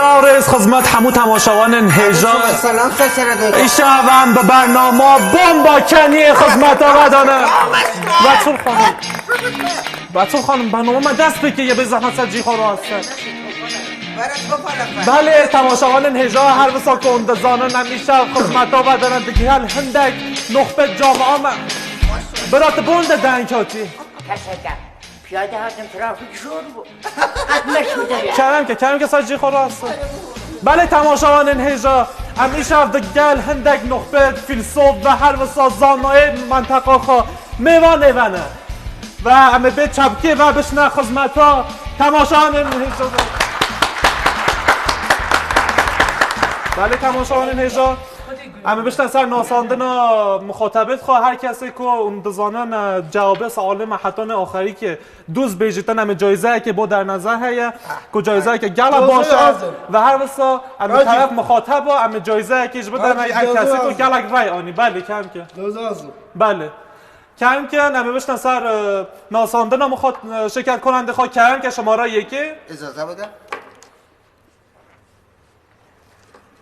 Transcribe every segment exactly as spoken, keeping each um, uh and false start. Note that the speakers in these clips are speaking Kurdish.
Rêz xizmet hemû temaşevanên hêja. Selam, ser sere de. Îşev em bi bernama Bomba Keniyê xizmeta we de ne. Betûl xanim. Betûl xanim, bernama me dest pê kiriye, bê zehmet ser cî xwe raste. Belê, temaşevanên hêja, her wisa ku hûn dizanin, em îşev xizmeta we de ne, digihel hindek nuxbet camia me. Bira, tu bon de deng hatî. Keseke. Piyade hatin, trafik zor bu. Altmış mı derya? Kerem ke, kerem ke, ser cî xwe rast e. Belê, temaşevanên hêja, em îşev digel hindek nuxbet, fîlsof ve her wisa zanayê menteqa xwe mêvanê ve ne. Ve em ê bê çepkê ve bişne xizmeta temaşevanên hêja. Belê, temaşevanên hêja, em ê bişne ser nasandina mixatebê xwe, her kesê ku hûn dizanin, e, cewabê sualê me hetanê axirî ke Dûz bêjîtin, em ê cayzeyekê bo derneze heye, ku cayzeyeke gelek baş e ve her wisa em ê teref mixateb e, em ê cayzeyekê ji bo derneze, ev kesê ku gelek rey anî. Belê, kemke. Belê. Kemke, em ê biştin ser, e, nasandina mixat-, e, şirketkonandê xwe, kemke şemara yekê. Îcaze bide.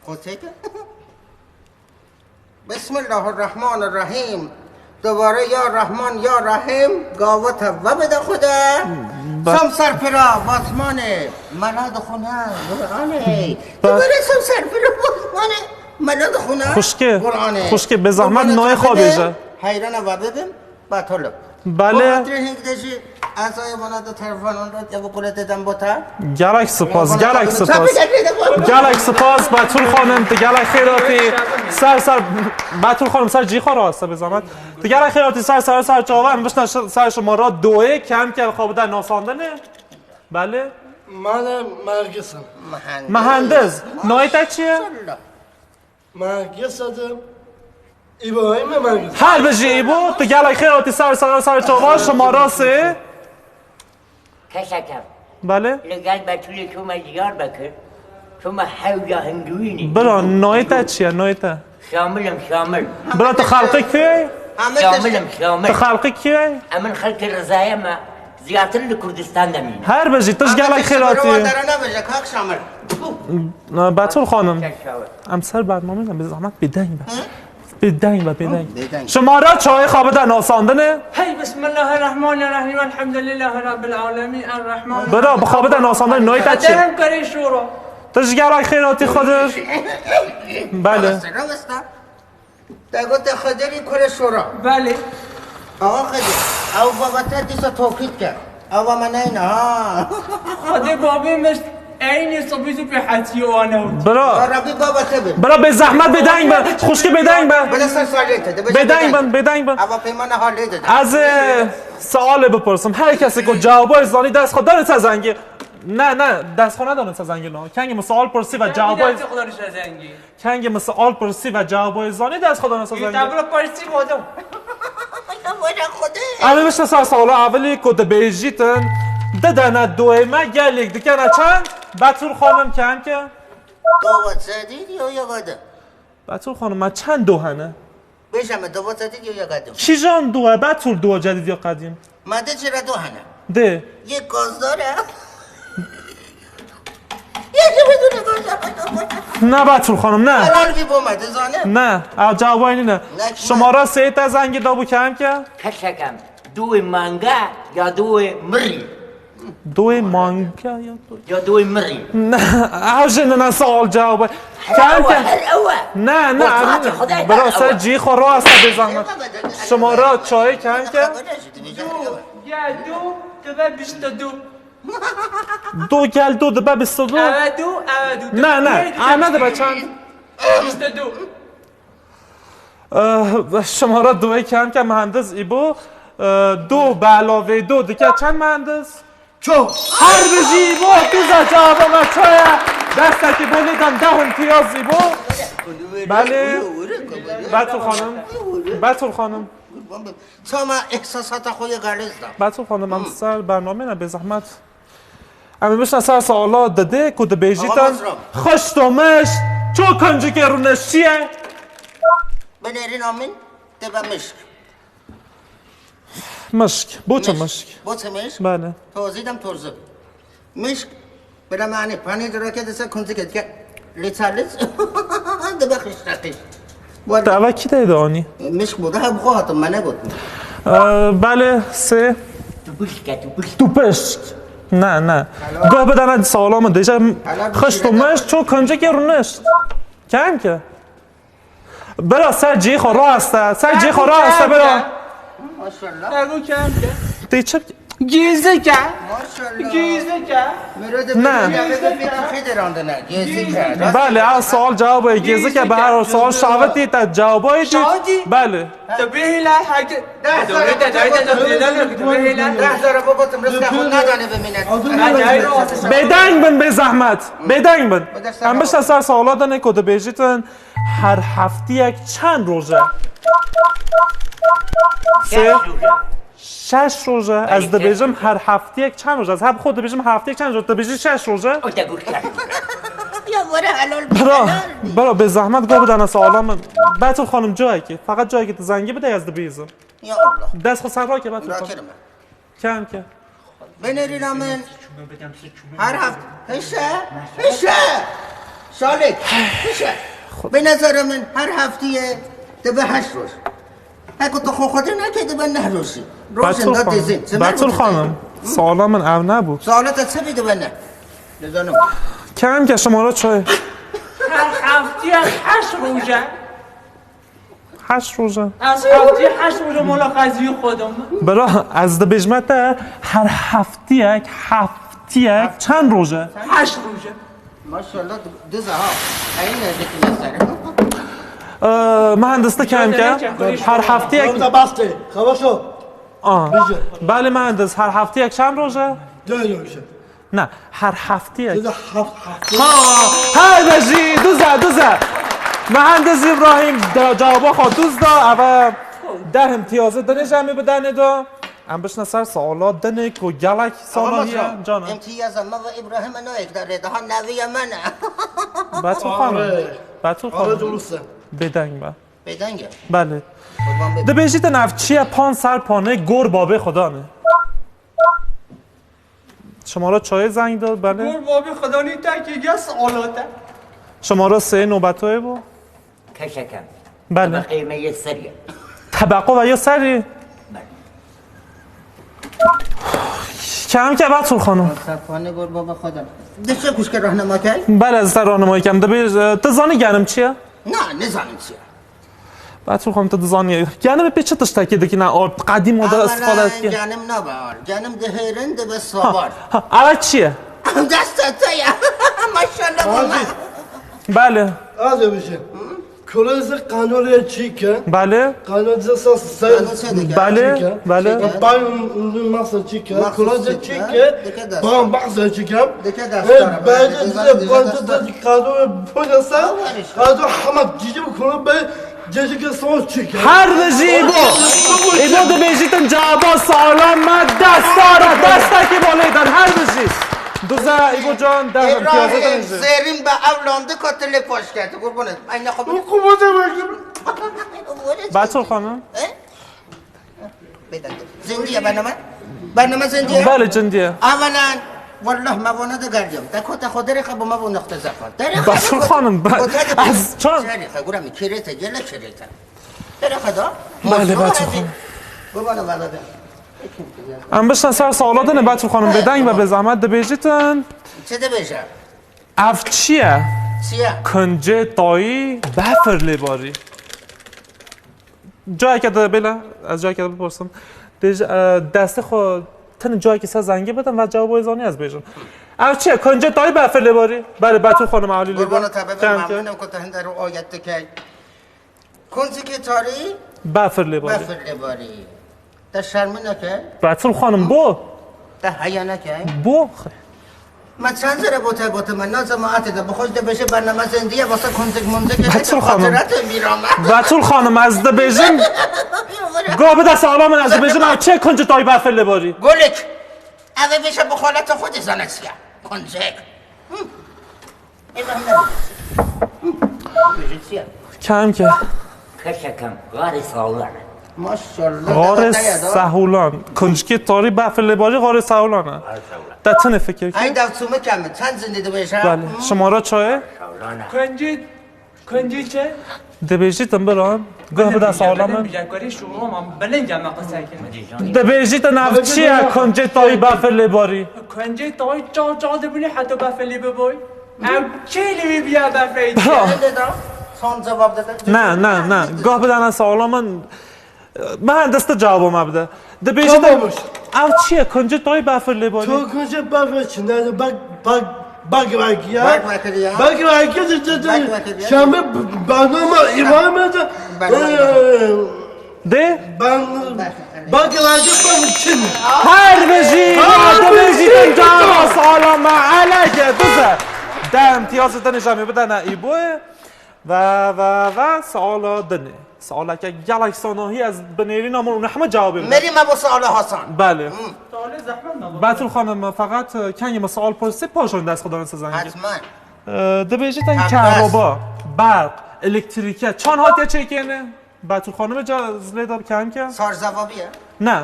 Xwe têke. Bismillahirrahmanirrahîm. Dubare ya Rehman ya Rehîm, gava te vebide Xuda. Ba- Som ser pira, Batmanê, mela dixune, Qur'anê. Ba- Dubare som ser pira, Batmanê, mela dixune, Xuşkê, Qur'anê. Xuşkê, bê zehmet nayê xwe bêje. Heyrana ve bibim. Betûl. Belê. Bo xatirê hêk de jî ez ayê vana de telefonan de, ev kule te dem bo te. Gelek spas, gelek spas. Gelek spas, Betûl xanim, tu gelek xêr hatî. Ser, ser, Betûl xanim, ser cî xwe raste, bê zehmet. Tu gelek xêr hatî, ser, ser, ser çava, em bişne ş-, ser şemara doyê, kemke xwe bide nasandinê. Belê. Mane mergisin. Mehendis. Nayê te çi ye? Maşallah. Mergis adı İbrahim Mergis. Her bijî Îbo, tu gelek xêr hatî ser, ser, ser çava, şemara sê. Keşeke. Belê. Li gel Betûlê çûme Diyarbekir. Çûme hewya Hindûyînê. Bira, nayê te çi ye, nayê te? Şamil im, Şamil. Bira, tu xelqê kê ye? Şamil im, Şamil. Tu xelqê kê ye? Em in xelkê Rizayê me. Ziyartir li Kurdistan de mîne. Her bijî, tu ji gelek xêr hatî. Derana bêje, kak Şamil. Betûl xanim, em ser bernameyê ne, bi zehmet bêdeng be. Hı? Bêdeng be, bêdeng. Bêdeng. Şemara çayê xwe bide nasandinê. Hey, bismillahirrahmanirrahîm, elhamdülillahî rabbil alemîn, errahman. Bira, bi xwe bide nasandinê, nayê te çi? Dehem kerê şora. Tu ji gelek xêr hatî Xwedir. Belê. Rawesta. Te gote Xedirî kurê şora. Belê. Axa Xedir, ew baba te dîsa tokî dike. Ew me neyne ha. Xwedê babê me eynî sibî zû pê hetiye wan ew. Bira. Ya Rabî baba te bin. Bira, bê zehmet bêdeng be. Xuşkê bêdeng be. Bile ser salê te. Bêdeng bin, bêdeng bin. Ewa peymana halê de. Ez, e, sualê bipirsim. Her kesê ku cewabê zanî dest xwe dane te zengî. Ne, ne, dest xwe nedane te zengî no. Kengî min sual pirsî ve cewabê. Dest xwe dane te zengî. Kengî min sual pirsî ve cewabê zanî dest xwe dane te zengî. Te bira pirsî bodo. Were Xwedê. Em ê bişne ser suala evilî ku dibêjîtin, didene doyê me gelek dikene çend? Betûl xanim kemke. Dova cedîd yo ya qedîm? Betûl xanim, me çend do hene? Bêje me, dova cedîd yo ya qedîm? Kîjan do e, Betûl, do cedîd ya qedîm? Me di cire do hene. Dê. Yek gazdar e. Yek jî bidûne gazdar. Ne Betûl xanim, ne. Helal vî bo me, dizane. Ne, ev cewabê nîne. Ne, kî ne? Şemara sê te zengî dabû kemke. Keşekem, dûê mange ya dûê mirî? Dûê mange ya dûê. Ya dûê mirî? Ne, ew jî nine sual cewabê. Kemke. Her ew e. Ne, ne, bira, ser cî xwe rast e, bê zehmet. Şemara çayê kemke. Dû, ya dû, dibe bîst û dû. Dû gel dû dibe bîst û dû. Eve dû, eve dû. Ne, ne, eve nedibe çend? Bîst û dû. Eh, şemara dûyê kemke, mühendis Îbo. Eh, dû bi elavê dû dike çend, mühendis? Ço. Her bijî Îbo, tu zehmet cevaba me çaye. Destekî bo lêdan deh imtiyaz Îbo. Belê. Betûl xanim. Betûl xanim. Çama ihsasata xwe yê galez da. Betûl xanim, em ser bernamê ne, bê zehmet. Em ê bişne ser suala didê ku dibêjîtin, xişt û mişt, ço kincikê rûne çi ye? Binêrîna min dibe mişk. Mişk. Bo çi mişk? Bo çi mişk? Belê. Tozî dem torzib. Mişk Bira me anî panî dirake dise kunzike dike. Lî çar lî. Dibe xişte xişt. Te eva kî te de anî? Mişk bû, daha bi xwe hatim, me negot. Belê sê. Tu pişk e, tu pişk. Tu pişk. Ne, ne. Guh bidene sağlam dêje. Xişt û mişt, çok önce ki rûnişt. Kem ki? Bira ser cihê xwe rast e, ser cihê xwe rast e bira. Maşallah. Ego kem ke. Tê çi bike? Gêzik e. Maşallah. Gêzik e. Mürede Gêzik e. Xêdê randine. Gêzik e. Belê, ev sual cewabê gêzik e, bi her sual şawitî te cewabê tî. Şawitî? Belê. Tu bihîle heke. Dewlete dayte de dêlene ki tu bihîle. Deh zara baba tim rizka xwe nadane bimîne. Bêdeng bin bê zehmet. Bêdeng bin. Em bişte ser sawla de ne ku dibêjîtin. Her heftiyek çend roj e? Sê. Şeş roj e. Ez dibêjim her heftiyek çend roj e? Ez her bi xwe dibêjim her heftiyek çend roj e? Dibêjî şeş roj e. O te got şeş roj e. Ya were helal bî. Bira, bira bê zehmet guh bidene sala min. Betûl xanim cayekê. Feqet cayekê tu zengî bide ez dibêjim. Ya Allah. Dest xwe ser rake Betûl xanim. Rakirim. Kem ke. Binêrîna min her heft hişe, hişe. Şalek, hişe. Bi nezara min her heftiyê dibe heşt roj. Heko tu xwe xwedê neke dibe neh rojî. Rojên da dêzin. Betûl xanim, sala min ev nebû. Sala te çi bî dibe ne? Dizanim. Kem ke şima re çay. Her heftiyê heşt roj e. Heşt roj e. Ez heftî heşt roj e mala qeziyê xwe de me. Bira, ez dibêjime te her heftiyek, heftiyek çend roj e? Heşt roj e. Maşallah, diz e ha. Eynî ez dikime ser. Ee, Mühendis te kem ke her heftiyek... Orada bastı. Xebaşo. Aa. Belê mühendis, her heftiyek çend roj e? Dört roj e. Na, her heftiyek. Size haf, haf. Ha, her bejî, duz e, duz e. Mühendis İbrahim da, cevaba xwe duz da, eve deh imtiyazê dinê ji em ê bidenê da. Em bişne ser sala dinê ku gelek sala hiye, cana. Imtiyaza me ve İbrahim nayek da rê, daha neviye me ne. Betûl xanim, Betûl xanim. Bêdeng be. Bêdeng e. Belê. Dibêjîtin ev çi ye, pan ser panê gor babê xwe danê. Şima re çayê zeng da, belê. Gor babê Xwedanî tekî ge sala te. Şima re sê nobetoyê bû? Keşekem. Belê. Tebeqê me yê serî ye. Tebeqo ve yê serî? Kem ke Betûl xanim. Serpanê gor baba Xwedan. Dişe kuşke rahnama key? Belê, ez te rahnama kem. Dibê, e, tu zanî genim çi ye? Na, nizanim çi ye. Betûl xanim, tu dizanî. Genim pê çi tiştekî dikine? Qedîm o da istifade dikir. Genim nabe ar. Genim dihêrin dibe sabar. Ha, ev çi ye? Deste te ye. Maşallah baba. Belê. Az öbüşü. Kolozi kanore çike. Belê. Kolozi sa sa. Belê. Belê. Bayım masa çike. Kolozi çike. Bam baksa çike. Dike destara. Belê. Kolozi Kado ve polasa, kado hema cicim konu be cicike son çike. Her bijî Îbo. Îbo dibêjîtin caba salam me destara, destekî bo lê dan, her bijî. Duze Îbo can, deh imtiyazê din jî. Zêrîn be ew landika tu lê paş kerdî, qurbanê. Eyne xwe bide. Qurbanê. Betûl xanim. Zindî ye bername? Bername zindî ye? Belê, zindî ye. Avanan, wallah me vana de gerdiyam. Te kota xwe derê xwe bi me bo nexte zefan. Derê xwe. Betûl xanim, ez çan? Serê xwe gura min kêrê te, gelek kêrê te. Derê xwe da. Belê, Betûl xanim. Qurbana vana de. Em bişne ser sawladinê, Betûl xanim, bêdeng be, bê zehmet dibêjitin. Çi dibêje? Ev çi ye? Çi ye? Kincê tayî befir lê barî. Cayeke de bêle, ez cayeke de bipirsim. Dêje, e, destê xwe tenê cayekî ser zengî bidim ve cewabê zanî ez bêjim. Ev çi ye? Kincê tayî befir lê barî. Belê, Betûl xanim, alî lê. Qurbana te bibim, memnûn im ku tu hinde ro ayet dikey. Kunzikê tarî. Befir lê barî. Befir lê barî. Te şermî neke? Betûl xanim, bo? Te heya neke? Bo? Me çend zere bo te gote me, na cemaatê de bi xwe jî dibêje bername zendiye, vasa kunzik munzik e, Betûl xanim. Xatirete mîra me. Betûl xanim, ez dibêjim. Go bide sala min, ez dibêjim, ev çi kunci tay befir lê barî? Golik. Ev ê bêje bi xaleta xwe dizane çi ye. Kunzik. Hı. Ê ben ne? Hı. Bêje çi ye? Kem ke. Keşekem, garê sawlan. Maşallah. Xarê Sehûlan. Kuncikê tarî befir lê barî Xarê Sehûlan e. Te tinê fikir kir? Ey dev çûmik em, çend zindî dibêje? Belê. Şimara çaye? Kuncî, kuncî çi? Dibêjî tim biran. Guh bide sala min. Bilinge, kurî şûroma bilinge me qisey kirin. Dibêjî te nav çi ye kuncê tayî befir lê barî? Kuncê tayî çaw çaw dibînî heta befir lê biboy. Ew çê li wî biya befê. Bira. Hadi da, son cevap da. Ne, ne, ne. Guh bidene sala min. Mühendis de cevabı me bide. Dibêjî te ev çi ye? Kuncê tayî befir lê barî. Çok güzel bak şimdi. Bak, bak, bak, bak ya. Bak, bak ya. Bak, bak ya. Şam'ı bana mı? İbrahim'e de. Bak, bak ya. Ee, De? Bak, bak ya. Bak, kim? Her bijî, her bijî. Cevabı sağlam. Alege, duze. Dem, tiyazı dene jami bidene İbo'ya. Ve, ve, ve, sala dene. Saleke gelek sanahî ez binêrîna min û nehme cewabê bide. Merî me bo sala Hasan. Belê. Hı. Betûl xanim, feqet, e, kengî me sal pirsî, paşan dest xwe dane size zengî. Hetmen. E, dibêjî te kehroba, berq, elektrîke, çan hatiye çêkêne? Betûl xanimê ca zilê de bikem ke? Sar zevabiye. Ne.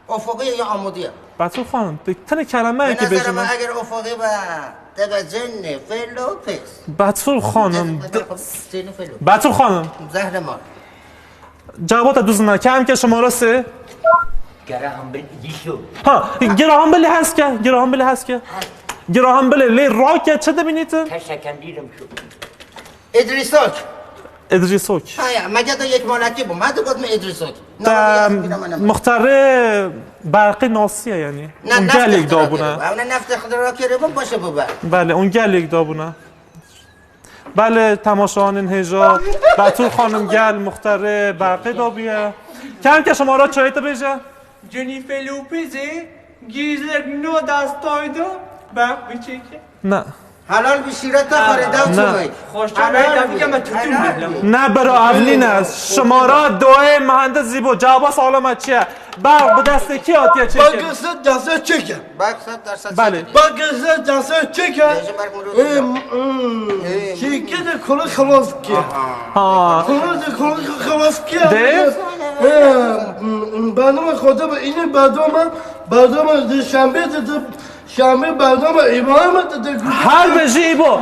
Ofoqiye ya amodiye. Betûl xanim, tu tenê kelemeyekê bêjî me. Eger ofoqî be, te be Jennifer Lopez. Betûl xanim, Jennifer Lopez. Betûl xanim. Zehre mal. Cevata duzna, kem ke şimara sê. Graham Bell, Edison. Ha, Graham Bell hes ke, Graham Bell hes ke. Graham Bell lê rake çi dibînî tu? Keşekem dîrim şu. Edrisok. Edrisok. Ha ya, mege de yek malaki bûm. Hadi got me Edrisok. Te muxtarê berqê nasiye yani. Û gelek dabûne. Ew ne nefte xidra kere bûm, baş e bûbe. Belê, û gelek dabûne. Belê, temaşevanên hêja, Betûl xanim gel muxtarê berqê dabiye. Kem ke şimara çayê te bêje? Jennifer Lopezê gîzek no dastayda berq biçêke. Ne. Helal bi şîreta xwe rê dev çûmik. Xweşçe bey, tebî ke me tutun bihlim. Ne bira, ev nîne. Şimara doyê mühendis Zîbo. Cevaba sala me çi ye? Berq bi destê kî hatiye çêkirin? Bakırsa dasa çeke. Belê. Bakırsa dasa çeke. Çeke de kulu xelas ki. Ha. Kulu de kulu xelas ki. De? Benim koda bu ini badoma, badoma de şambe de Şamê berdama îmamê te te gû. Her bijî Îbo.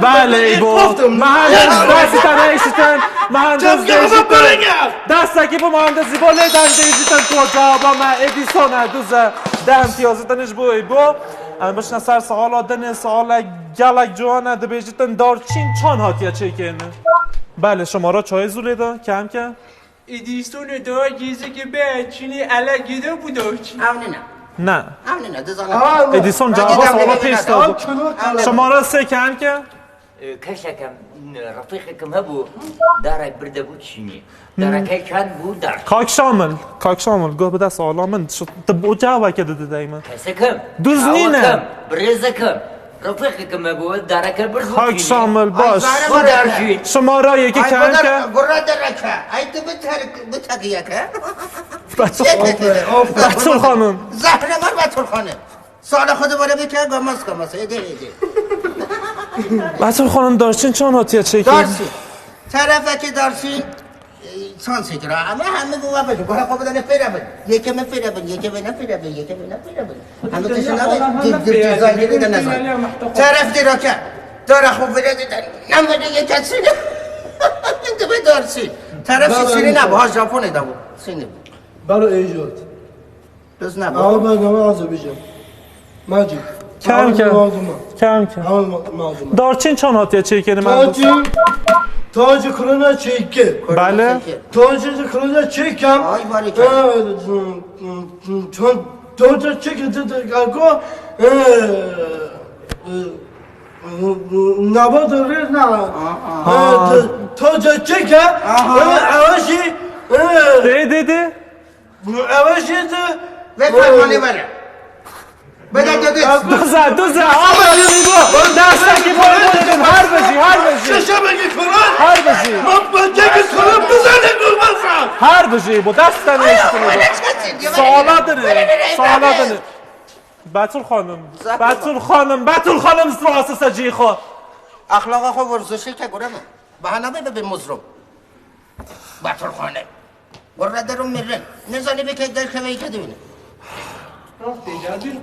Belê Îbo. Mühendis destî te neyşitin. Mühendis dêjîtin. Destekî bo mühendis Îbo lê dem dêjîtin ku cevaba me Edison e, duz e. Dem tiyazîtin ji bo Îbo. Em bişne ser suala dinê, suala gelek ciwan e, dibêjîtin darçîn çan hatiye çêkirin? Belê, şimara çayê zû lê de, kem ke. Edîsonê daha gêzikê bê çînê ele gêde bû da çî. Ew nîne. Ne. Ew nîne, dizana. Edîson cevaba sala pêş da bû. Şimara sê kem ke? Keşekem, refîqekim hebû, darek birde bû çînê. Dareke çend bû dar. Kak Şamil, Kak Şamil, guh bide sala min. Tu bo cevabeke dide deyme. Kesekim. Duz nîne. Birêzekim. Refîqeke me bû, dareke bir bû. Hak Şamil, baş. Şimara yekê kem ke. Gura dereke. Ay tu bitek, bitek yeke. Betûl Xanim. Zehre var Betûl Xanim. Sala xwe de bere bike, gamas gamas, êdî êdî. Betûl Xanim, darçîn çan hatiye çêkirin? Darçîn. Terefekê darçîn. Çan çêkira, ama hemî bi we bin. Guhê xwe bidene fêre bin. Yekê min fêre bin, yekê wê ne fêre bin, yekê wê ne fêre bin. Hemî tişt nabe, dî, dî, dî, zangî de nezan. Teref dî rake. Dara xwe vire dide. Nemede yekê çîne. Dibe darçîn. Teref şîrîn e, ha Japonê de bû. Çînî bû. Belo êjot. Biz ne bu? Ama ben ama az bir şey. Magic. Kem kem. Kem kem. Ama malzeme. Darçîn çan hatiye çêkirin? Tacı, tacı kuruna çekir. Belê. Tacı kuruna çekem. Ay, var ya. Çon, tacı çekir dedi kako. Naba da rê na. Tacı çeker. Ama şey. De de de. Ev jî di. Vê fermanê were. Bide dede. Duze, duze, aferin Îbo. Destekî bo Îbo didin. Her bijî, her bijî. Şeşemekî kuran. Her bijî. Mapmacekî kuran bizane kurbansa. Her bijî Îbo. Dest te nêşitin Îbo. Sala dini. Sala dini. Betûl Xanim. Betûl Xanim. Betûl Xanim, strası secî xo. Axlaqa xo werzişê ke gure mi? Bahana be be muzrum. Betûl Xanim. Werre derin mirin. Nizanî bike derkeve yike dibîne. Rastê cazîr